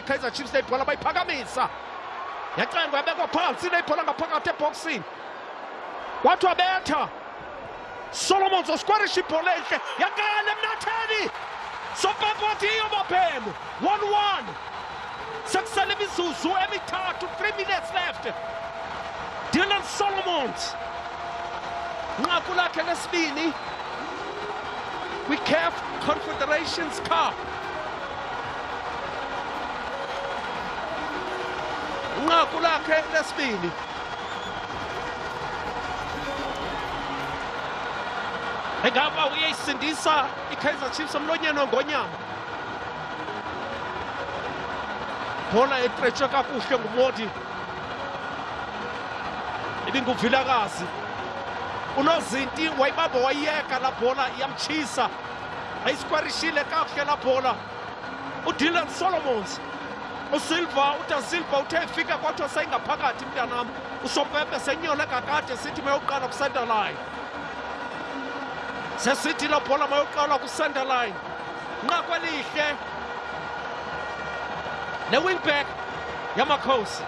iKaizer Chiefs leyibhola, bayiphakamisa, yacengwa, yabekwa phansi leyibhola ngaphakathi ebhoksini, kwathiwa betha. Solomons oskwarisha ibhola enhle, yaqala emnatheni. Sompempe wathi iyo baphemu, 1-1. Sekusele imizuzu emithathu, 3 minutes left. Dylan Solomons, nqaku lakhe lesibini kwi-CAF Confederations Cup. Nqaku lakhe lesibini. Engaba uyayisindisa iKaizer Chiefs emlonyeni wengonyama. Bhola etretshwe kakuhle nguModi, ibinguVilakazi. Unozinti wayibamba wayiyeka laa bhola, iyamtshisa. Ayisikwarishile kakuhle laa bhola uDylan Solomons. USilva, uDa Silva uthe efika kwathiwa seyingaphakathi mntanam. Usompempe senyole kakade, sithi mayoqala ku-center line. Sesithi loo bhola mayoqala ku-center line. Nqaku elihle ne-wingback yaMakhosi.